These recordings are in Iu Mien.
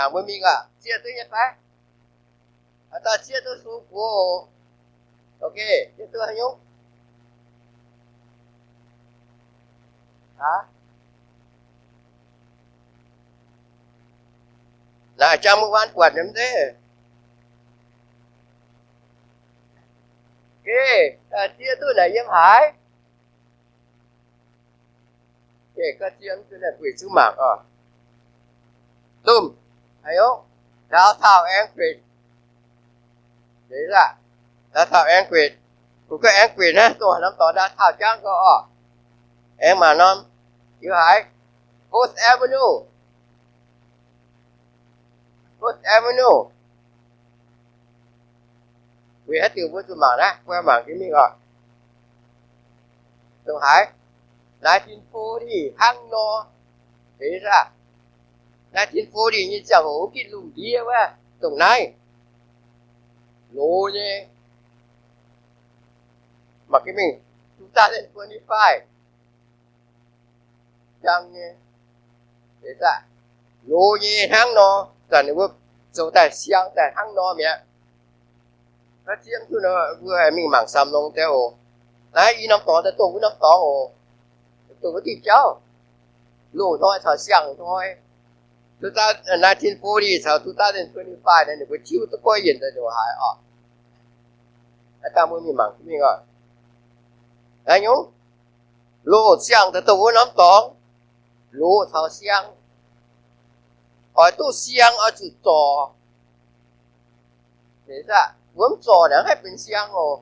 Mangc mbuo mingh aqv, zieqv duqv nyei fai? Haaix dauh zieqv duqv sung buoz oc. Ok, zieqv duqv haaix nyungc? Aa, naaic jangx mbuo waan buatc nyei mv zeiz? Geh, zieqv duqv naaic yiem haaix? Geh, ga'zieqv duqv naaic bueix zuqc mangc oc. Domh, haaix nyungc? Downtown Anchorage. Downtown Anchorage. Kuv ga'Anchorage naaiv dongh norm dorngx downtown jangv gorx oc. Aengx mangc norm, yiem haaix? Fourth Avenue. Fourth Avenue. Weic haaix diuc mbuo zuqc mangc naaiv? Mbuo mangc jienv mingh oc. Dongh haaix? Nineteen forty hnangv nor. Deix aqv, nineteen forty nyei ziangh hoc wuov gitv lungh ndiev wuov, dongh naaiv loz nyei. Mangc jienv mingh, two thousand twenty-five jangv nyei. Deix aqv, loz nyei hnangv nor. Zanc ninh mbuo zoux daaih siang daaih hnangv nor mi'aqv. Naaiv zieqv duqv nor, mbuo mingh mangc samx longx deix oc. Naaiv i norm dorngx daaih dongh wuov norm dorngx oc. Dongh wuov diuh jauv, loz hnoi caux siang hnoi. Two thousand, nineteen forty caux two thousand twenty-five naaiv ninh mbuo tiuv duqv goiv yienc daaih ndongc haaix oc. Aa, dangh mbuo mingh mangc jienv mingh oc. Haaix nyungc? Loz siang daaih dongh wuov norm dorngx, loz caux siang. Oix duqv siang oix zuqc zorc. Mbuo mv zorc naaic mv haih benx siang oc.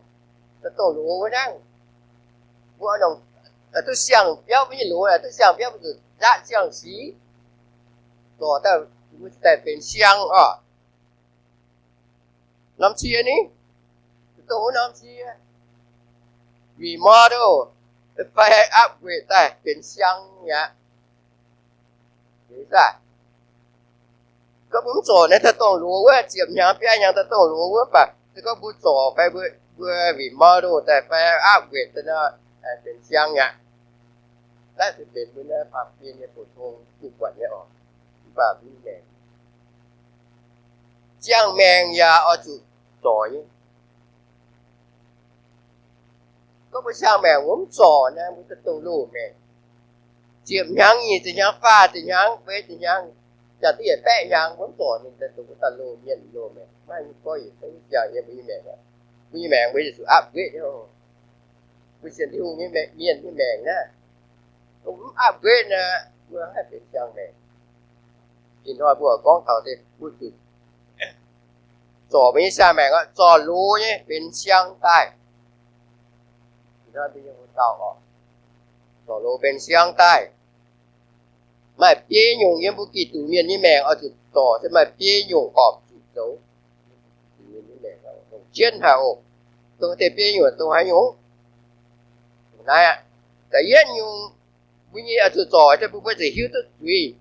Daaih dongh loz wuov hnangv. Mbuo duqv siang biauv mbuo nyei loz, duqv siang biauv mbuo zuqc nzaatv siang-sic, zorc daaih mbuo daaih benx siang oc. Norm cie ni, dongh wuov norm cie remodel fai upgrade daaih benx siang mi'aqv. Gorngv mbuo mv zorc naaiv daaih dongh loz wuov, ziepc hnyangx biaa hnyangx daaih dongh loz wuov, mv baac se gorngv mbuo zorc fai mbuo, mbuo remodel daaih fai upgrade daaih nor, benx siang mi'aqv. Naaiv se benx mbuo naaiv baamh gen nyei bouc tong duqv buatc nyei oc. Mv baac mbuo nyei maengc, siang maengc yaac oix zuqc zorc nyei. Gorngv mbuo siang maengc mbuo mv zorc naaiv, mbuo daaih dongh loz maengc. Ziepc hnyangx, nyic ziepc hnyangx, faah ziepc hnyangx, feix ziepc hnyangx, jangx duqv yietc baeqv hnyangx, mbuo mv zorc ninh, daaih dongh wuov dauh loz mienh loz maengc. Maiv maaih nyungc gorngv yietc zungv jangx yiem mbuo nyei maengc aqv. Mbuo nyei maengc mbuo zuqc upgrade nyei oc. Mbuo sienx Tin-Hungh nyei mienh nyei maengc naaiv, mv upgrade naaic, mbuo haih benx siang maengc. Ih hnoi mbuo gorngv taux se mbuo zuqc zorc mbuo nyei siang maengc, zorc loz nyei benx siang daaih. Ih hnoi mbuo nyei hoc dauh oc, zorc loz benx siang daaih. Maaih biei nyungc yiem mbuo Giduc mienh nyei maengc oix zuqc zorc, se maaih biei nyungc horpc zuqc zoux. Longc jienv haic oc. Dongh deix biei nyungc dongh haaix nyungc? Naaiv aqv, da'yietv nyungc, mbuo nyei oix zuqc zorc se mbuo, mbuo zuqc hiuv duqv zuiz.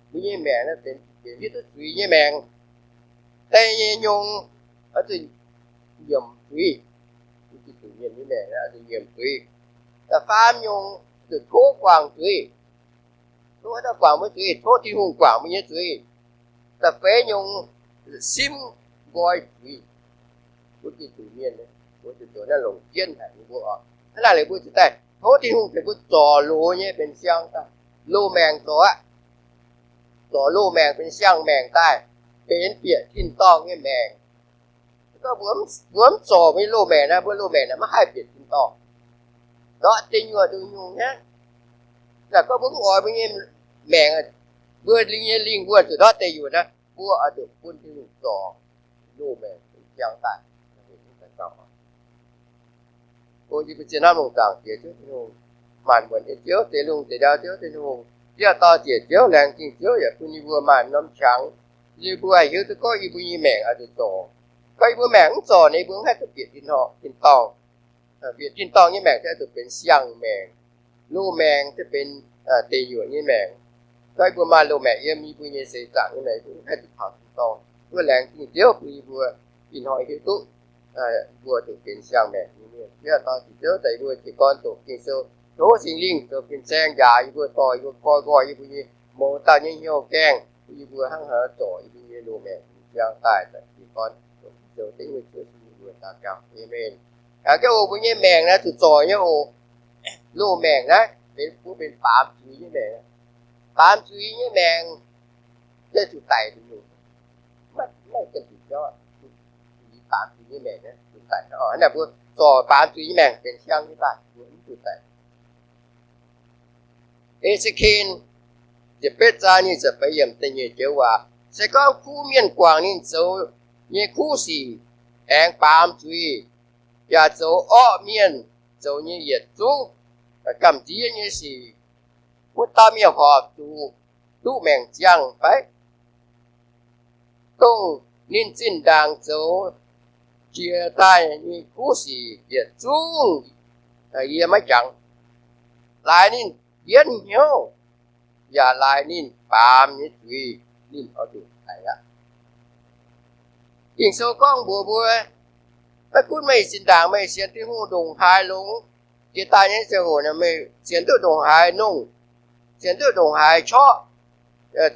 Mbuo nyei maengc naaiv benx hiuv duqv zuiz nyei maengc. Da'nyeic nyungc, oix zuqc nyiemc zuiz. Mbuo Giduc mienh nyei maengc oix zuqc nyiemc zuiz. Da'faam nyungc, zuqc tov guangc zuiz. Tov haaix dauh guangc mbuo zuiz? Tov Tin-Hungh guangc mbuo nyei zuiz. Da'feix nyungc, simv nqoi zuiz. Mbuo Giduc mienh, mbuo zuqc zoux naaiv longc jienv haic mbuo oc. Hnangv naaic liuz mbuo ziouc daaih tov Tin-Hungh tengx mbuo zorc loz nyei benx siang daaih. Loz maengc zorc aqv. Zorc loz maengc benx siang maengc daaih, benx bieqc tin-dorngh nyei maengc. Gorngv mbuo mv zorc mbuo nyei loz maengc naaiv, mbuo loz maengc naaiv maiv haih bieqc tin-dorngh. Ndortv deic nyuoqc nduqc nyungc hnangv. Naaic gorngv mbuo mv oix mbuo nyei maengc, mbuo nyei lingh wuonh zuqc ndortv deic nyuoqc naaiv, mbuo oix zuqc bun Tin-Hungh zorc loz maengc benx siang daaih. O yie mbuo zien hnamv longc zaangc Diex Ziouv Tin-Hungh, maanc muonc nyei Ziouv, zeix lungh zeix ndau Ziouv Tin-Hungh, yie dorh ziec Ziouv, laengz zingh Ziouv yaac bun yie mbuo maaih norm qangx, yie mbuo haih hiuv duqv gorngv yie mbuo nyei maengc oix zuqc zorc. Gorngv yie mbuo maengc mv zorc, ninh mbuo mv haih duqv bieqc tin-dorngh. Bieqc tin-dorngh nyei maengc se oix zuqc benx siang-maengc. Loz maengc se benx deic nyuoqc nyei maengc. Gorngv yie mbuo maaih loz maengc yiem yie mbuo nyei seix zaangc nyei maengc, yie mbuo mv haih duqv taux tin-dorngh. Mbuo laengz zingh Ziouv bun yie mbuo ih hnoi hiuv duqv mbuo zuqc benx siang-maengc nyei mienh. Yie dorh ziec Ziouv daaih yie mbuo jiez gorn doqc Ging-Sou, tov Singx Lingh zoux fin-saeng njaaux yie mbuo, dorh yie mbuo, koi nqoi yie mbuo nyei mouz dauh nyei hnyouv gaengh. yie mbuo hnangv haaix zorc yie mbuo nyei loz-maengc siang daaih, daaih jiez gorn zoux dengv meih zuov sin yie mbuo daux gaux. Aamen. Aa, ga'oc mbuo nyei maengc naaiv zuqc zorc nyei oc. Loz-maengc naaiv benx, mbuo benx baamz zuiz nyei maengc. Baamz zuiz nyei maengc, zuqc daic nyungc. Maiv, maiv gengh zuqc jauv. Baamz zuiz nyei maengc zuqc daic. Naaiv mbuo zorc baamz zuiz nyei maengc benx siang nyei daaih, mbuo mv zuqc daic. E^se^ken ziepc betv zaang nyic ziepc feix yiemc da'nyeic joux waac, se gorngv kuv mienh guangc ninh zoux nyei kuv sic, aengx baamz zuiz, yaac zoux orqv mienh zoux nyei yietc zungv gamh nziev nyei sic, wuov dauh mienh horpc zuqc duqv maengc ziangh fai? Dongh ninh zinh ndaangc zoux jiex daaih nyei kuv sic yietc zungv yie maiv jangx. Laaix ninh mbienv hnyouv, yaac laaix ninh baamz nyei zuiz, ninh oix zuqc daic aqv. Ging-Sou gorngv mbuox mbuo, maiv gunv meih zinh ndaangc meih sienx Tin-Hungh ndongc haaix longx, jiex daaih nyei ziangh hoc meih sienx duqv ndongc haaix nongh, sienx duqv ndongc haaix qorqv,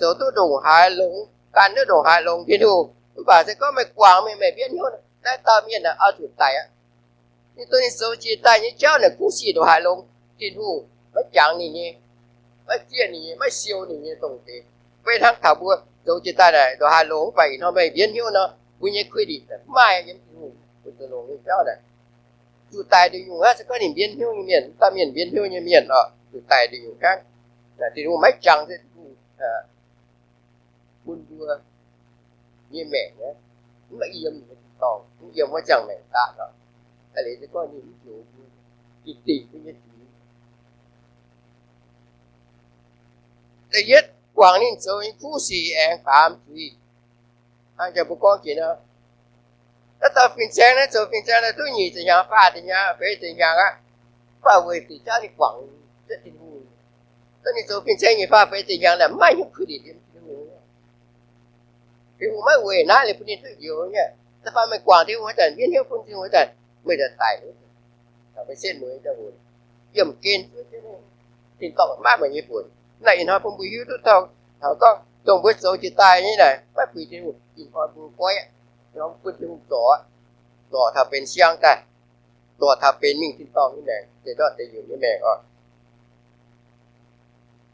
zoux duqv ndongc haaix longx, gan duqv ndongc haaix longx Tin-Hungh, mv baac se gorngv meih guangc mingh meih mbienv hnyouv, naaiv dauh mienh oix zuqc daic aqv. Ninh dongh ninh zoux jiex daaih nyei jauv naaic kuv sic ndongc haaix longx, Tin-Hungh maiv jangx ninh nyei, maiv zieqv ninh nyei, maiv siou ninh nyei dongh deix. Maiv hnangv taux mbuo zoux jiex daaih naaic ndongc haaix longx, mv baac ih hnoi meih mbienv hnyouv nor, mbuo nyei credit maiv maaih yiem Tin-Hungh, mbuo zoux longx nyei jauv naaic. Zuqc daic nduqc nyungc aqv. Se gorngv ninh mbienv hnyouv nyei mienh, dauh mienh mbienv hnyouv nyei mienh oc, zuqc daic nduqc nyungc hnangv. Tin-Hungh maiv jangx se Tin-Hungh bun mbuo nyei maengc aqv, maiv yiem nyei tin-dorngh, mv yiem wuov ziangh maengc daaih oc. Aa, liuz se gorngv ninh mv heuc mbuo, ninh dingc mbuo nyei zuiz. Da'yietv, guangc ninh zoux nyei kuv sic aengx baamz zuiz. Hnangv jang mbuo gorngv jiex nor, naaiv dauh fin-saeng naaiv zoux fin-saeng naaiv duqv nyic ziepc hnyangx, faah ziepc hnyangx, feix ziepc hnyangx aqv, mv baac weic zuqc jauv ninh guangc Tin-Hungh. Gorngv ninh zoux fin-saeng nyic faah feix ziepc hnyangx naaic, maiv maaih hnyouv credit yiem Tin-Hungh. Tin-Hungh maiv weic naaiv liuz bun ninh duqv njoux nyei. Da'faanh meih guangc Tin-Hungh haaix zanc, mbienv hnyouv bun Tin-Hungh haaix zanc, meih daaih daic. Meih setv mueiz ziangh hoc, yiemh gen zuov jienv, tin-dorngh maiv maaih meih nyei buonc. Naaiv ih hnoi bun mbuo hiuv duqv taux, taux gorngv dongh mbuo zoux jiex daaih nyei naaic maiv puix Tin-Hungh, ih hnoi mbuo goiv aqv. Ih hnoi mbuo bun Tin-Hungh zorc, zorc taux benx siang daaih, zorc taux benx mingh tin-dorngh nyei maengc, deix ndortv deix nyungc nyei maengc oc.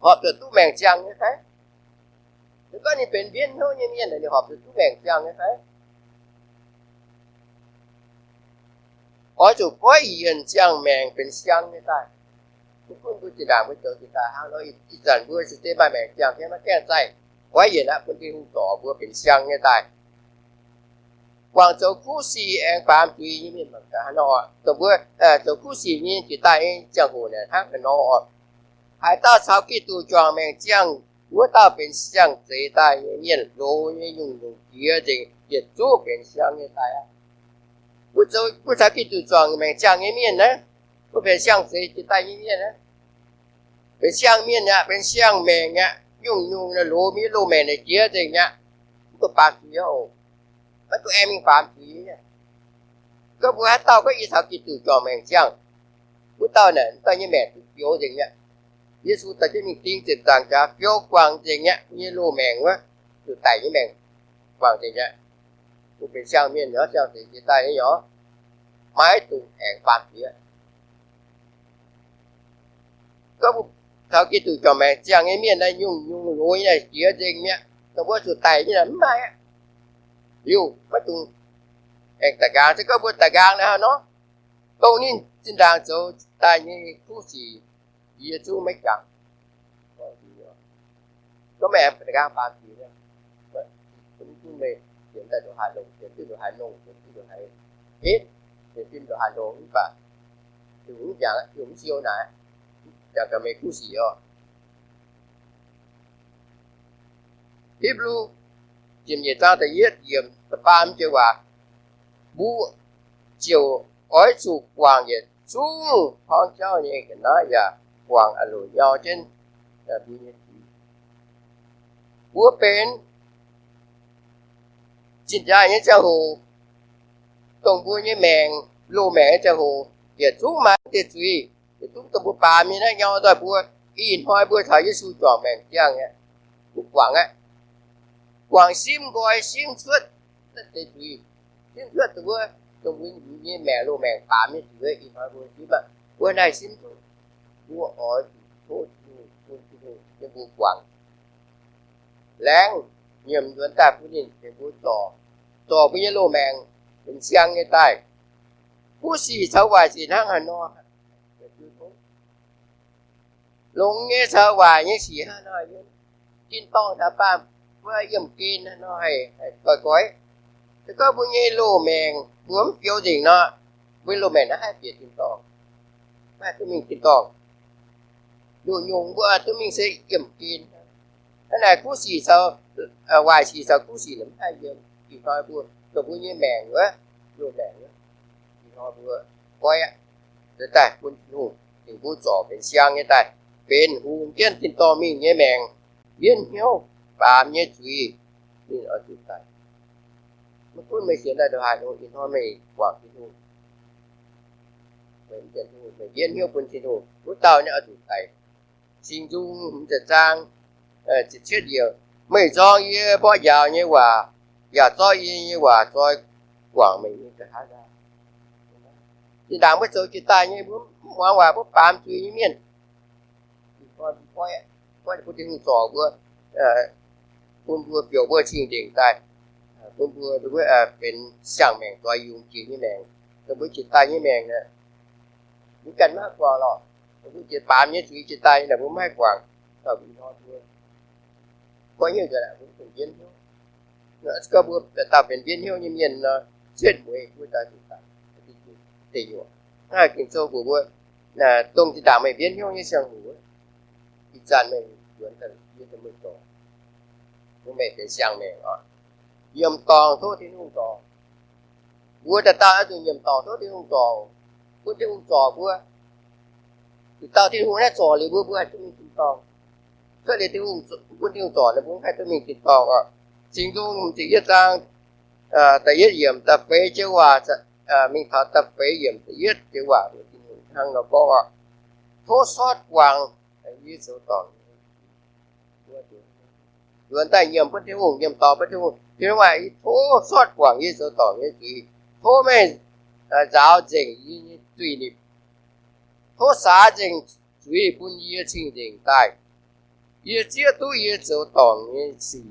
Horpc zuqc duqv maengc ziangh nyei fai? Se gorngv ninh benx mbienv hnyouv nyei mienh, ninh horpc zuqc duqv maengc ziangh nyei fai? Oix zuqc goiv yienc ziangh maengc benx siang nyei daaih. Mv gunv mbuo zinh ndaangc mbuo zoux jiex daaih hnangv nor, ih zanc mbuo se zeiz maaih maengc ziangh, maiv gaengh zaih, goiv yienc aqv, bun Tin-Hungh zorc mbuo benx siang nyei daaih. Guangc zoux kuv sic aengx baamz zuiz nyei mienh mangc gaax haaix nor. Dongh mbuo zoux kuv sic nyei jiex daaih nyei ziangh hoc naaic hnangv haaix nor oc. Haaix dauh caux Giduc juangc maengc ziangh, wuov dauh benx siang-zeix daaih nyei mienh, loz nyei nyungc-nyungc jiex nzengc, yietc zungv benx siang nyei daaih aqv. Wuov zoux, wuov caux Giduc juangc maengc ziangh nyei mienh naaiv, wuov benx siang-zeix jiex daaih nyei mienh naaiv, benx siang mienh aqv, benx siang maengc aqv. Nyungc-nyungc loz mingh loz maengc naaic jiex nzengc aqv. Mv duqv baamz zuiz oc. Maiv duqv aengx mingh baamz zuiz. Gorngv mbuo haaix dauh gorngv yie caux Giduc juangc maengc ziangh, wuov dauh naaic, wuov dauh nyei maengc duqv fioux nzengc mi'aqv. Yesu daaih jienv mingh ding ziepc nzaangc jaax, fioux guangc nzengc mi'aqv. Nyei loz maengc wuov, zuqc daic nyei maengc guangc nzengc mi'aqv. Mbuo benx siang mienh nor, siang-zeix jiex daaih nyei nor, maiv dungx aengx baamz zuiz. Gorngv mbuo caux Giduc juangc maengc ziangh nyei mienh naaiv, nyungc-nyungc loz nyei jiex nzengc mi'aqv. Dongh mbuo zuqc daic nyei naaic mv maaih aqv. Liuz maiv dungx aengx daaih nqaang. Se gorngv mbuo daaih nqaang naaiv hnangv nor, dongh ninh zinh ndaangc zoux daaih nyei kuv sic, yie zungv maiv jangx. Gorngv meih aengx daaih nqaang baamz zuiz, mv gunv meih sienx daaih ndongc haaix longx, sienx duqv ndongc haaix nongh, sienx duqv ndongc haaix henv, sienx duqv ndongc haaix longx mv baac Tin-Hungh mv jangx, Tin-Hungh mv siou naaic, jangx gaax meih kuv sic oc. Hipv^lu ziepc nyeic zaang da'yietv yiemc da'faam joux waac, mbuo ziouc oix zuqc guangc yietc zungv torngv jauv nyei ga'naaiv yaac guangc a'loc nyau jienv mbuo nyei zuiz. Mbuo benx zinh njaaux nyei ziangh hoc, dongh mbuo nyei maengc, loz maengc nyei ziangh hoc, yietc zungv maaih deix zuiz, yietc zungv dongh mbuo baamz nyei naaiv nyau nzoih mbuo. Ih hnoi mbuo caux Yesu juangc maengc ziangh aqv, mbuo guangc aqv. guangc simv nqoi, simv cuotv naaiv deix zuiz, simv cuotv dongh wuov, dongh mbuo nyei maengc, loz-maengc baamz nyei zuiz, ih hnoi mbuo simv aqv, mbuo naaiv simv duqv, mbuo oix zuqc tov Tin-Hungh, bun Tin-Hungh bun mbuo guangc. Laengz nyiemc nzuonx daaih bun ninh tengx mbuo zorc, zorc mbuo nyei loz-maengc benx siang nyei daaih. Kuv sic caux waaic sic hnangv haaix nor, longx nyei caux waaic nyei sic hnangv haaix nor, tin-dorngh daaih baamh wuov yiemh gen hnangv haaix nor haih goix goix. Se gorngv mbuo nyei loz-maengc mbuo mv biux nzengc nor, mbuo loz-maengc naaiv haih bieqc tin-dorngh, maiv haih duqv mingh tin-dorngh. Nduqc nyungc mbuo duqv mingh se yiemh gen. Hnangv naaic kuv sic caux, waaic sic caux kuv sic mv haih yiem. Ih hnoi mbuo, dongh mbuo nyei maengc wuov, loz-maengc wuov, ih hnoi mbuo goiv aqv. Daaih bun Tin-Hungh tengx mbuo zorc benx siang nyei daaih, benx hungx jienv tin-dorngh mingh nyei maengc, mbienv hnyouv baamz nyei zuiz, ninh oix zuqc daic. Maiv gunv meih sienx daaih ndongc haaix nor, ih hnoi meih guangc Tin-Hungh, meih mbienv hnyouv bun Tin-Hungh, wuov dauh ninh oix zuqc daic. Singx Nzung hmz ziepc zaang ziepc cietv yiemc, meih nzorng yie mborqv njaaux nyei waac, yaac zorqv yie nyei waac zoi guangc meih nyei nqa'haav nqaai. Zinh ndaangc mbuo zoux jiex daaih nyei, mbuo mv muangx waac, mbuo baamz zuiz nyei mienh, bun Tin-Hungh zorc mbuo, bun mbuo biouc mbuo cing-nzengc daaih, bun mbuo benx siang-maengc zoix yungz jiex nyei maengc. Dongh mbuo jiex daaih nyei maengc aeqv, mbuo ganh maiv haih guangc lorqc. Mbuo jiex baamz nyei zuiz jiex daaih nyei naaic mbuo maiv haih guangc. Dauh mbuo ih hnoi mbuo goiv hnyouv nzengc, mbuo mv dungx mbienv hnyouv. Se gorngv mbuo dauh benx mbienv hnyouv nyei mienh nor, cietv mueiz mbuo daaih zuqc daic deic nyuoqc. Naaiv Ging-Sou mbuox mbuo, dongh zinh ndaangc meih mbienv hnyouv nyei ziangh hoc, ih zanc meih nzuonx daaih yie dorh meih dorngc, bun meih benx siang-maengc oc. Nyiemc dorngc tov Tin-Hungh dorngc. Mbuo dauh dauh oix zuqc nyiemc dorngc tov Tin-Hungh dorngc, bun Tin-Hungh zorc mbuo. Zuqc dauh Tin-Hungh naaiv zorc liuz mbuo, mbuo haih duqv mingh tin-dorngh. Cuotv liuz Tin-Hungh, bun Tin-Hungh zorc liuz mbuo haih duqv mingh tin-dorngh oc. Singx Nzung ziepc yietv zaang da'yietv yiemc, da'feix joux waac mingh taux da'feix yiemc, da'yietv joux waac mbuo Tin-Hungh hnangv nor gorngv oc: Tov sortv guangc yie zoux dorngc. Nzuonx daaih nyiemc bun Tin-Hungh, nyiemc dorngc bun Tin-Hungh. Tin-Hungh aah, tov sortv guangc yie zoux dorngc nyei zuiz. Tov meih nzaaux nzengc yie nyei zuiz-nipc. Tov saax nzengc zuiz bun yie cing-nzengc daaih. Yie zieqv duqv yie zoux dorngc nyei sic,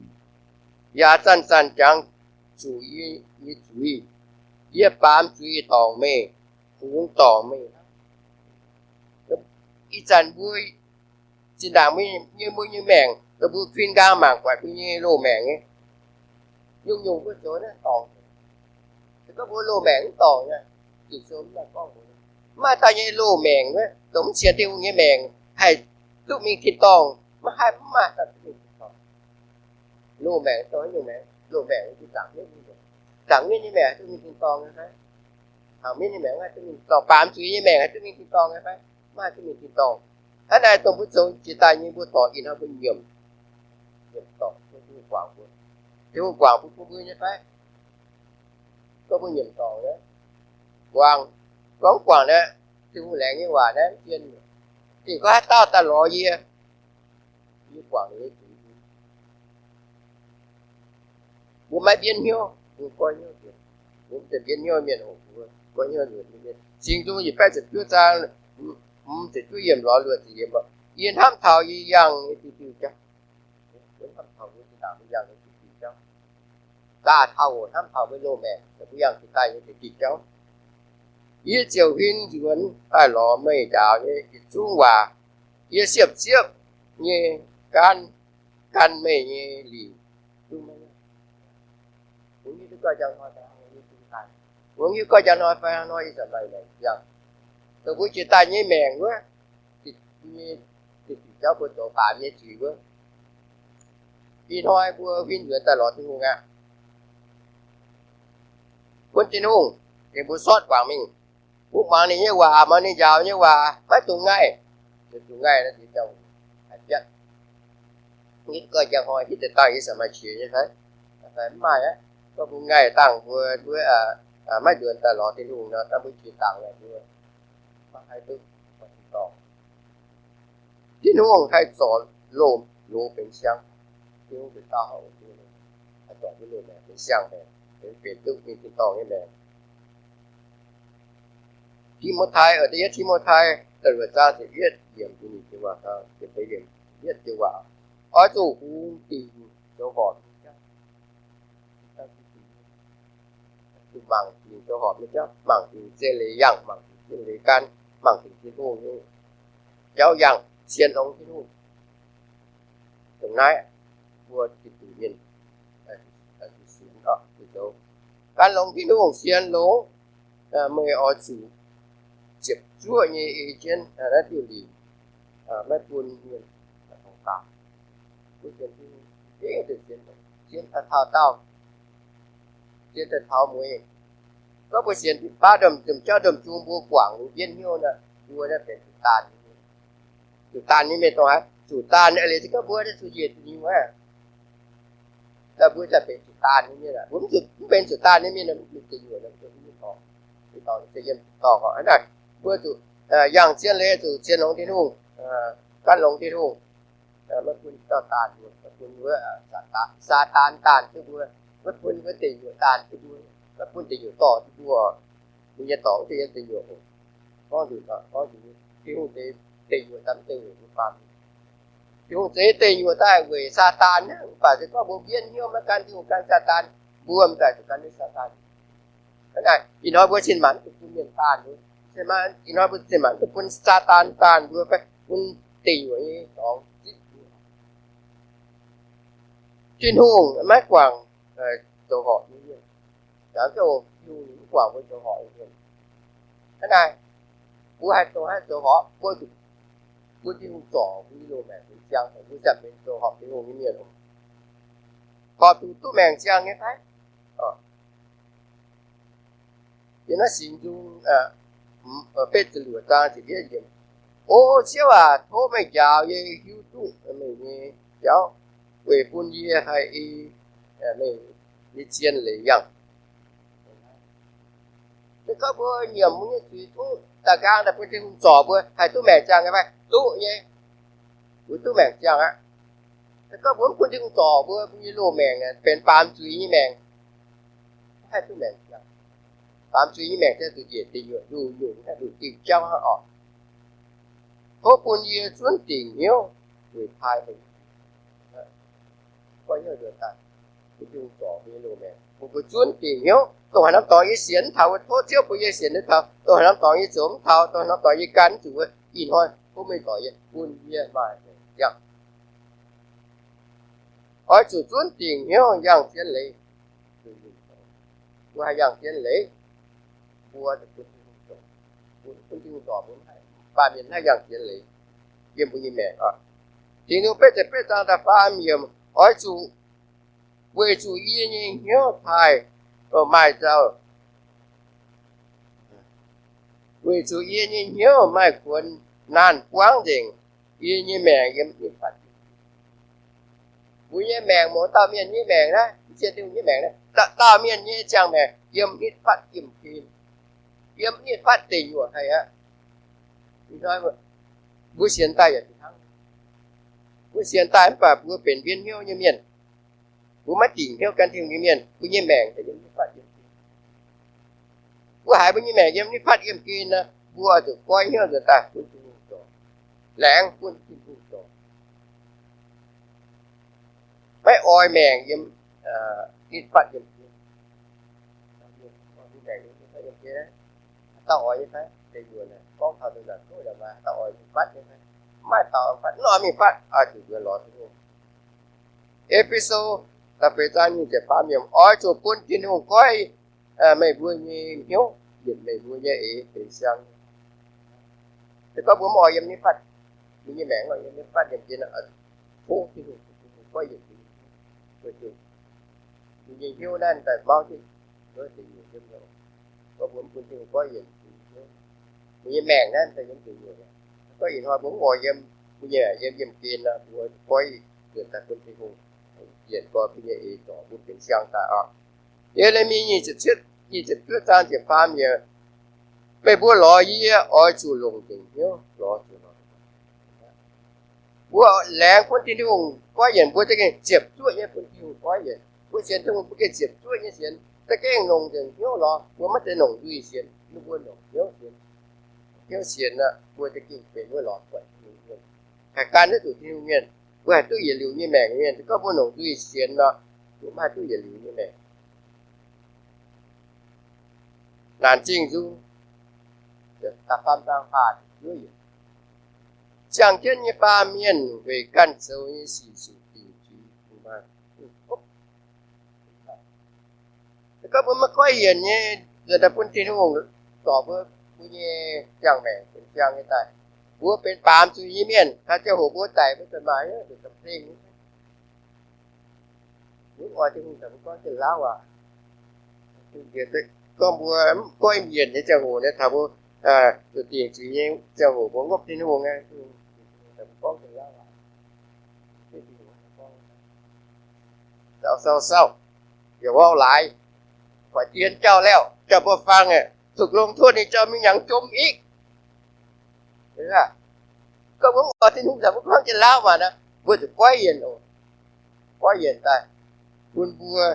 yaac zanc-zanc jangx zuqc yie nyei zuiz. Yie baamz zuiz dorngc meih, kungx dorngc meih. Ih zanc mbuo zinh ndaangc mbuo nyei, mbuo nyei maengc, mbuo kuinx nqaang mangc buatc mbuo nyei loz-maengc nyei, nyungc-nyungc mbuo zoux naaiv dorngc. Se gorngv mbuo loz-maengc mv dorngc, Ging-Sou mv maaih gorngv mbuo, mv maaih dauh nyei loz-maengc wuov, dongh mv sienx Tin-Hungh nyei maengc, haih duqv mingh tin-dorngh. Maiv haih, mv maaih dauh duqv mingh tin-dorngh. Loz-maengc dongh haaix nyungc maengc? Loz-maengc yie zaangc mienv nyei maengc. Zaangc mienv nyei maengc haih duqv mingh tin-dorngh nyei fai? Zaangc mienv nyei maengc haih duqv mingh tin-dorngh? Baamz zuiz nyei maengc haih duqv mingh tin-dorngh nyei fai? Maiv haih duqv mingh tin-dorngh. Hnangv naaic, dongh mbuo zoux jiex daaih nyei, mbuo dorngc ih hnoi mbuo nyiemc, nyiemc dorngc, mbuo Tin-Hungh guangc mbuo. Tin-Hungh guangc bun mbuo nyei fai? Gorngv mbuo nyiemc dorngc naaiv, guangc, gorngv guangc naaiv, Tin-Hungh laengz nyei waac naaiv mv jien. Dingc gorngv haaix dauh daaih lorz yie, yie guangc ninh nyei zuiz. Mbuo maiv mbienv hnyouv, mbuo goiv hnyouv nzuonx. Mbuo mv zeiz mbienv hnyouv mienh oc, mbuo goiv hnyouv nzuonx. Singx Nzung yietc baeqv ziepc juov zaang, hmz ziepc juov yiemc lorz luoqc ziepc yiemc, yie hnamv taux yie yangh nyei diuh diuh jauv. Mbuo hnamv taux mbuo zinh ndaangc mbuo yangh nyei diuh diuh jauv. Daaih taux oc, hnamv taux mbuo loz-maengc, mbuo yangh jiex daaih nyei diuh diuh jauv. Yie ziouc huin nzuonx daaih lorz meih njaaux nyei yietc zungv waac. Yie siepv-siepv nyei gaanv gan meih nyei lingc. Mbuo hiuv duqv gorngv njang hnoi fai hnoi, ih zanc maaih maengc ziangh, dongh mbuo jiex daaih nyei maengc wuov, nyei, diuh diuh jauv mbuo zoux baamz nyei zuiz wuov, ih hnoi mbuo huin nzuonx daaih lorz Tin-Hungh aqv. Bun Tin-Hungh tengx mbuo sortv guangc mingh. Mbuo muangx ninh nyei waac, muangx ninh njaaux nyei waac, maiv dungx ngaih. Dungx ngaih nor, diex jauv haiz biatv. Hiuv duqv gorngv njang hnoi hiuv deix dangh yie zanc maaih qiex nyei fai? Mv maaih aqv. Gorngv mbuo ngaih dangh mbuo, mbuo maiv nzuonx daaih lorz Tin-Hungh nor, dangh mbuo jiex dangx naaic mbuo maiv haih duqv tin-dorngh. Tin-Hungh haih zorc loz-loz benx siang. Tin-Hungh benx daauh horngh, Tin-Hungh zorc mbuo loz-maengc benx siang-maengc, benx duqv mingh tin-dorngh nyei maengc. Ti^mo^tai, da'yietv Ti^mo^tai da'luoqc zaang ziepc yietv yiemc, yietv joux waac, oix zuqc hungx dingc zoux horpc nyei jauv. Zuqc mangc dingc zoux horpc nyei jauv, mangc dingc zien leiz yangh, mangc dingc zien leiz gan, mangc dingc Tin-Hungh nyei jauv yangh, sienx longx Tin-Hungh. Dongh naaiv mbuo zuqc mienh zuqc sienx, zuqc zoux. Gan longx Tin-Hungh, sienx longx, meih oix zuqc ziepc zuoqv nyei ei jienv naaiv diuh lingc, maiv bun mienh dongh daauh. Mbuo sienx Tin-Hungh, sienx daaih taux daauh, sienx daaih taux mueiz. Gorngv mbuo sienx baav domh, domh jauv domh zung mbuo guangc mbuo mbienv hnyouv naaic, mbuo naaiv benx zuqc daanh, zuqc daanh nyei mienh dongh haaix? Zuqc daanh eix leiz se gorngv mbuo naaiv zuqc njiec deic nyuoqc aqv. Mbuo daaih benx zuqc daanh nyei mienh aqv. Mbuo mv zuqc, mv benx zuqc daanh nyei mienh, mv zuqc deic nyuoqc. Mbuo zuqc yangh zien leiz, zuqc sienx longx Tin-Hungh, gan longx Tin-Hungh, maiv bun dauh daanh mbuo, maiv bun wuov Saadaan daanh duqv mbuo, maiv bun wuov deic nyuoqc daanh duqv mbuo, maiv bun deic nyuoqc dorh duqv mbuo. Mbuo nyei dorngx mv zeiz yiem deic nyuoqc oc. Gorngv nzunc, gorngv nzunc Tin-Hungh zeix deic nyuoqc daaih mv zeiz weic mbuo baamh mienh. Tin-Hungh zeix deic nyuoqc daaih weic Saadaan hnangv. Mv baac se gorngv mbuo mbienv hnyouv maiv gan Tin-Hungh, gan Saadaan, mbuo m'daaih zuqc gan jienv Saadaan. Hnangv naaic ih hnoi mbuo cin-maanc mv duqv bun mienh daanh mbuo, ih hnoi mbuo cin-maanc mv duqv bun Saadaan daanh mbuo fai bun deic nyuoqc nyei dorngx zipv mbuo. Tin-Hungh maiv guangc zoux horpc nyei mienh. Jangx jienv oc, Tin-Hungh mv guangc mbuo zoux horpc nyei mienh. Hnangv naaic, mbuo haih zoux, haih zoux horpc, mbuo zuqc bun Tin-Hungh zorc mbuo nyei loz-maengc benx siang, mbuo ziouc benx zoux horpc Tin-Hungh nyei mienh oc. Horpc zuqc duqv maengc siang nyei fai? Yiem naaiv Singx Nzung betv ziepc luoqc zaang ziepc yietv yiemc, O Ziouv aac, tov meih njaaux yie hiuv duqv meih nyei jauv, weic bun yie haih ei meih nyei zien leiz yangh. Se gorngv mbuo nyiemc mbuo nyei zuiz duqv daaih nqaang daaih bun Tin-Hungh zorc mbuo, haih duqv maengc ziangh nyei fai? Duqv nyei. Mbuo duqv maengc ziangh aqv. Se gorngv mbuo mv bun Tin-Hungh zorc mbuo, mbuo nyei loz-maengc benx baamz zuiz nyei maengc, mv haih duqv maengc ziangh. Baamz zuiz nyei maengc se zuqc njiec deic nyuoqc, nduqc nyungc, nduqc diuh jauv hnangv oc. Tov bun yie zunv dingc hnyouv weic taaih meih. Bun Tin-Hungh zorc mbuo nyei loz-maengc, bun mbuo zunv dingc hnyouv. Dongh haaix norm dorngx yie sienx taux wuov, tov Ziouv bun yie sienx duqv taux. Dongh haaix norm dorngx yie zoux mv taux, dongh haaix norm dorngx yie gan mv zuqc wuov, ih hnoi tov meih zorc yie, bun yie maaih maengc ziangh. Oix zuqc zunv dingc hnyouv yangh zien leiz. Mbuo haih yangh zien leiz, mbuo zuqc bun Tin-Hungh zorc. Mbuo bun Tin-Hungh zorc mbuo, baamh mienh haih yangh zien leiz yiem mbuo nyei maengc oc. Singx Nzung betv ziepc betv zaang da'faam yiemc, Oix zuqc weic zuqc yie nyei hnyouv taaih maaih nzauh, weic zuqc yie nyei hnyouv maaih kuonx naanh buangv nzengc, yie nyei maengc yiem nitv fatv. Mbuo nyei maengc mouz dauh mienh nyei maengc naaiv, mv zeiz Tin-Hungh nyei maengc naaiv, dauh dauh mienh nyei ziangh maengc yiem nitv fatv yiemh gen, yiem nitv fatv deic nyuoqc haic aqv. Mbuo sienx daaih yaac fih hnangv. Mbuo sienx daaih mv baac mbuo benx mbienv hnyouv nyei mienh. Mbuo maiv dingc hnyouv gan Tin-Hungh nyei mienh, mbuo nyei maengc yiem nitv fatv yiemh gen. Mbuo haiz mbuo nyei maengc yiem nitv fatv yiemh gen nor, mbuo zuqc goiv hnyouv nzuonx daaih bun Tin-Hungh zorc, laengz bun Tin-Hungh zorc. Maiv oix maengc yiem nitv fatv yiemh gen. Dauh oix nyei fai? Deic nyuoqc gorngv taux deix naaic, dauh oix nitv fatv nyei fai? Maiv dauh fatv, mv oix mingh fatv, oix zuqc nzuonx lorz Tin-Hungh. E^fe^so da'feix zaang nyic ziepc faam yiemc, Oix zuqc bun Tin-Hungh goiv meih mbuo nyei hnyouv yietc meih mbuo nyei eix benx siang. Se gorngv mbuo mv oix yiem nitv fatv, mbuo nyei maengc mv oix yiem nitv fatv yiemh gen, tov Tin-Hungh, Tin-Hungh goiv yietc, weic zuqc mbuo nyei hnyouv naaiv daaih mauv jienv wuov deic nyuoqc yiem. Gorngv mbuo mv bun Tin-Hungh goiv yietc, mbuo nyei maengc naaiv daaih yiem deic nyuoqc. Gorngv ih hnoi mbuo mv oix yiem, mbuo nyei yiem yiemh gen nor, mbuo goiv yietc daaih bun Tin-Hungh yietc gorx bun nyei eix zorc mbuo benx siang daaih oc. Ye^le^mi nyic ziepc cietv, nyic ziepc juov zaang ziepc faam yiemc, Meih mbuo lorz yie oix zuqc longc nzengc hnyouv lorz zuqc lorz. Mbuo laengz bun Tin-Hungh goiv yienc, mbuo za'gengh ziepc zuoqv nyei bun Tin-Hungh goiv yienc. Mbuo sienx Tin-Hungh mbuo gengh ziepc zuoqv nyei sienx, za'gengh longc nzengc hnyouv lorz. Mbuo maiv zeiz longc nzuih sienx, mbuo longc hnyouv sienx. Hnyouv sienx aqv, mbuo za'gengh benx wuov lorz buatc Tin-Hungh, haih gan duqv zuqc Tin-Hungh mienh. Mbuo haih duqv yietc liuz nyei maengc mienh. Za'gengh mbuo longc nzuih sienx nor, mbuo maiv haih duqv yietc liuz nyei maengc. Naanc Zingh Nzung da'faam zaang faah ziepc juov yiemc, ziangh jienv nyei baamh mienh weic ganh zoux nyei sic zuqc dingc zuiz. Gorngv mbuo maiv goiv yienc nyei, nzuonx daaih bun Tin-Hungh zorc mbuo, mbuo nyei ziangh maengc benx siang nyei daaih. Mbuo benx baamz zuiz nyei mienh, taux ziangh hoc mbuo daic, mbuo daaih maaih hnyouv nduqc ga'peng. Mbuo oix Tin-Hungh taux mbuo gorngv jienv lauv aqv. Gorngv mbuo mv goiv yienc nyei ziangh hoc, taux mbuo zuqc dingc zuiz nyei ziangh hoc, mbuo ngopv Tin-Hungh aqv, gorngv jienv lauv aqv. Sauv sauv sauv, yaac wuov laaix, hoic dien jauv lauh, jauv mbuo fang, zuqc longx cuotv ninh jauv mingh hnyangx jomc ikv. Gorngv mbuo oix Tin-Hungh taux mbuo gorngv jienv lauv aqv, mbuo zuqc goiv yienc oc. Goiv yienc daaih, bun mbuo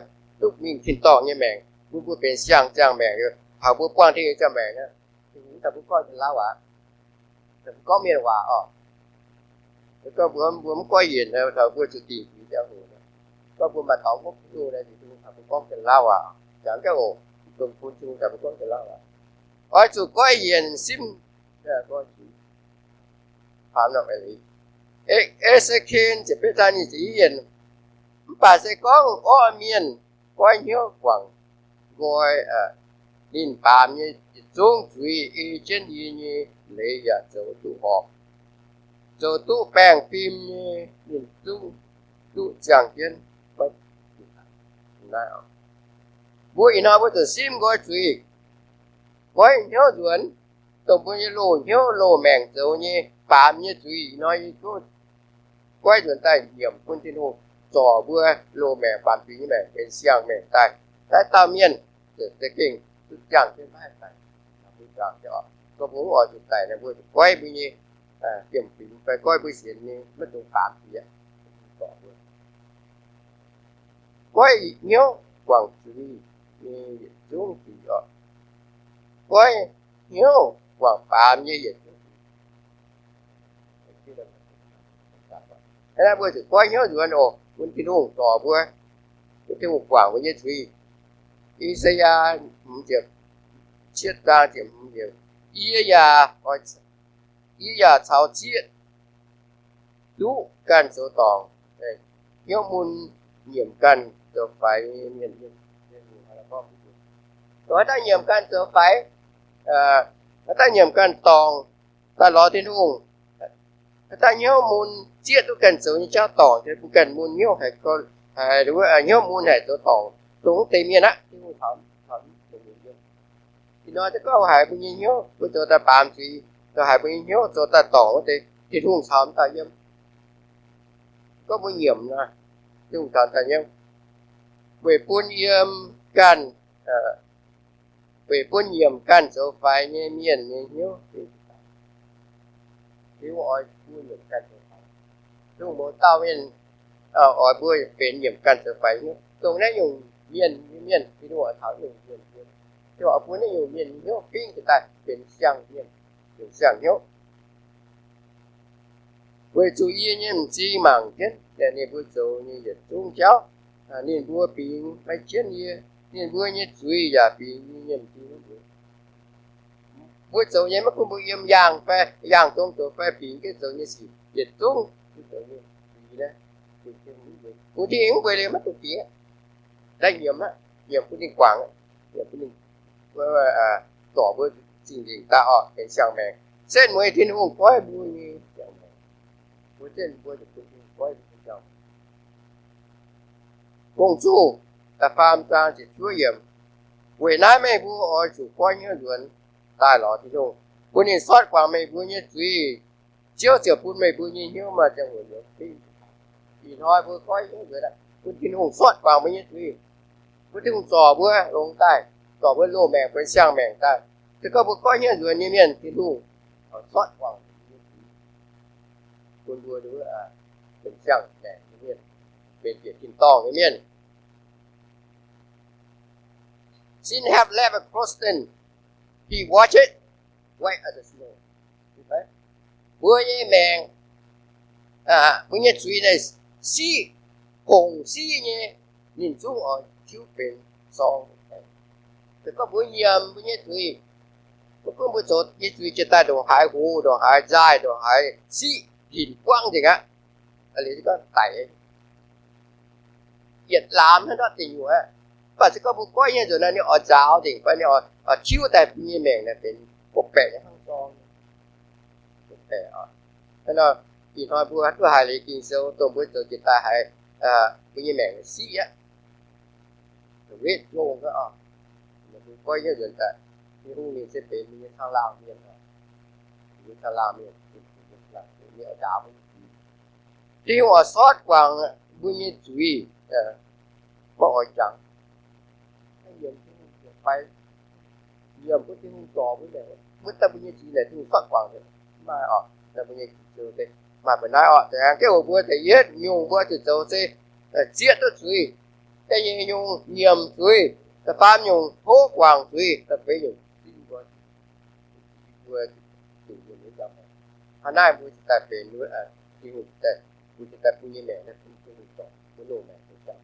duqv mingh tin-dorngh nyei maengc, bun mbuo benx siang-ziangh maengc, taux mbuo buangh Tin-Hungh nyei ziangh maengc aqv. Tin-Hungh taux mbuo gorngv jienv lauv aqv. Gorngv mienh waac oc. Gorngv mbuo, mbuo mv goiv yienc, taux mbuo zuqc dingc zuiz ziangh hoc, gorngv mbuo maaih taux ngopv Tin-Hungh, Tin-Hungh taux mbuo gorngv jienv lauv aqv. Jangx jienv oc, dongh bun Tin-Hungh taux mbuo gorngv jienv lauv aqv. Oix zuqc goiv yienc simv. E^se^ken ziepc betv zaang nyic ziepc i yiemc, mv baac se gorngv orqv mienh goiv hnyouv guangc nqoi ninh baamz nyei yietc zungv zuiz, ei jienv yie nyei leiz yaac zoux duqv horpc, zoux duqv baengh fim nyei, ninh zungv duqv ziangh jienv. Mbuo ih hnoi mbuo zuqc simv nqoi zuiz, goiv hnyouv nzuonx, dongh mbuo nyei loz-hnyouv loz-maengc zoux nyei baamz nyei zuiz ih hnoi yie zungv goiv nzuonx daaih nyiemc bun Tin-Hungh zorc mbuo loz-maengc baamz zuiz nyei maengc benx siang-maengc daaih. Naaiv dauh mienh za'gengh duqv ziangh jienv maiv haih daic. Gorngv mbuo mv oix zuqc daic nor, mbuo zuqc goiv mbuo nyei jiem-fingx fai goiv mbuo sienx nyei maiv dungx baamz zuiz. Goiv hnyouv guangc zuiz nyei yietc zungv zuiz oc. Goiv hnyouv guangc baamz nyei yietc zungv zuiz. Hnangv naaiv mbuo zuqc goiv hnyouv nzuonx oc, bun Tin-Hungh zorc mbuo, bun Tin-Hungh guangc mbuo nyei zuiz. I^saa^yaa hmz ziepc cietv zaang ziepc hmz yiemc, yie yaac, yie yaac caux zieqv duqv ganh zoux dorngc, hnyouv mun nyiemc ganh zoux faix nyei mienh. Dongh haaix dauh nyiemc ganh zoux faix, haaix dauh nyiemc ganh dorngc daaih lorz Tin-Hungh, haaix dauh hnyouv mun zieqv duqv ganh zoux nyei jauv dorngc, bun ganh mun hnyouv haic, hnyouv mun haic zoux dorngc, dongh wuov deix mienh aqv, Tin-Hungh taux, taux Ih hnoi se gorngv haiz mbuo nyei hnyouv, mbuo zoux daaih baamz zuiz, zoux haiz mbuo nyei hnyouv zoux daaih dorngc wuov deix, Tin-Hungh caux daaih yiem. Gorngv mbuo nyiemc nor, Tin-Hungh caux daaih yiem. Weic bun yiem ganh, weic bun nyiemc ganh zoux faix nyei mienh nyei hnyouv, Tin-Hungh oix bun nyiemc ganh zoux faix. Tin-Hungh mouz dauh mienh oix mbuo benx nyiemc ganh zoux faix hnyouv. Dongh naaiv nyungc mienh, mienh, Tin-Hungh oix taux nyungc mienh, Tin-Hungh oix bun naaiv nyungc mienh hnyouv fingx jiez daaih benx siang-mienh, benx siang-hnyouv. Weic zuqc yie nyei m'zing mangc jienv ninh mbuo zoux nyei yietc zungv jauv. Ninh mbuo bingx maiv jienv yie, ninh mbuo nyei zuiz yaac bingx yie nyei m'zing. Mbuo zoux nyei maiv gunv mbuo yiem yaangh fai yaangh zong zoux fai bingx jienv zoux nyei sic, yietc zungv bungx Tin-Hungh mv weic liuz maiv dungx bingx. Naaiv nyiemc aqv, nyiemc bun ninh guangc, nyiemc bun ninh zorc mbuo zingh lingc daaih orqc, benx siang-maengc. Setv mueiz Tin-Hungh goiv mbuo nyei siang-maengc. Mbuo setv mbuo zuqc bun Tin-Hungh goiv mbuo nyei siang-maengc. Gong-Zoh da'faam zaang ziepc juov yiemc. Weic naaiv meih mbuo oix zuqc goiv hnyouv nzuonx daaih lorz Tin-Hungh, bun ninh sortv guangc meih mbuo nyei zuiz. Ziouv ziouc bun meih mbuo nyei hnyouv maaih ziangh hoc nzuonx fingx. Ih hnoi mbuo goiv hnyouv nzuonx bun Tin-Hungh sortv guangc mbuo nyei zuiz, bun Tin-Hungh zorc mbuo longx daaih, zorc mbuo loz-maengc benx siang-maengc daaih. Se gorngv mbuo goiv hnyouv nzuonx nyei mienh, Tin-Hungh sortv guangc mbuo nyei zuiz, bun mbuo benx siang-maengc nyei mienh, benx bieqc tin-dorngh nyei mienh. Sin have left a clothing, he washed it white as snow. Mbuo nyei maengc, mbuo nyei zuiz naaic siqv, hongc siqv nyei, ninh zungv oix tiuv benx sorng. Se gorngv mbuo nyiemc mbuo nyei zuiz, mv gunv mbuo zoux nyei zuiz jiex daaih ndongc haaix hoz, ndongc haaix nzaaih, ndongc haaix siqv, hinc buangv nzengc aqv. Liuz gorngv daic, yietc laamz hnangv ndortv deic nyuoqc aqv. Mv baac se gorngv mbuo goiv nyei nzunc naaiv, ninh oix nzaaux nzengc, fai ninh oix tiuv daaih mbuo nyei maengc naaiv benx bov baeqc nyei hnangv sorng. Ih hnoi mbuo duqv haiz liuz Ging-Sou dongh mbuo zoux jiex daaih haiz mbuo nyei maengc siqv aqv. Red zone, mbuo goiv nyei nzunc daaih, Tin-Hungh ninh se benx mbuo nyei caangh laangh mienh, mbuo nyei caangh laangh mienh, mbuo nyei nzaaux. Tin-Hungh oix sortv guangc mbuo nyei zuiz, maiv oix jangx. Nyiemc Tin-Hungh fai, nyiemc bun Tin-Hungh zorc mbuo, wuov daaih mbuo nyei zuiz naaic Tin-Hungh sortv guangc. Maaih oc, mbuo nyei zuiz maaih mbuo naaiv oc. Da'yietv, gengh mbuo da'yietv nyungc mbuo zuqc zoux se zieqv duqv zuiz. Da'nyeic nyungc nyiemc zuiz. Da'faam nyungc tov guangc zuiz. Da'feix nyungc zinh mbuo, mbuo zuqc nyiemc nyei jauv. Hnangv naaiv mbuo cingx daaih benx, Tin-Hungh cingx daaih, mbuo cingx daaih bun nyei maengc naaiv bun Tin-Hungh zorc, mbuo loz-maengc bun ziangh.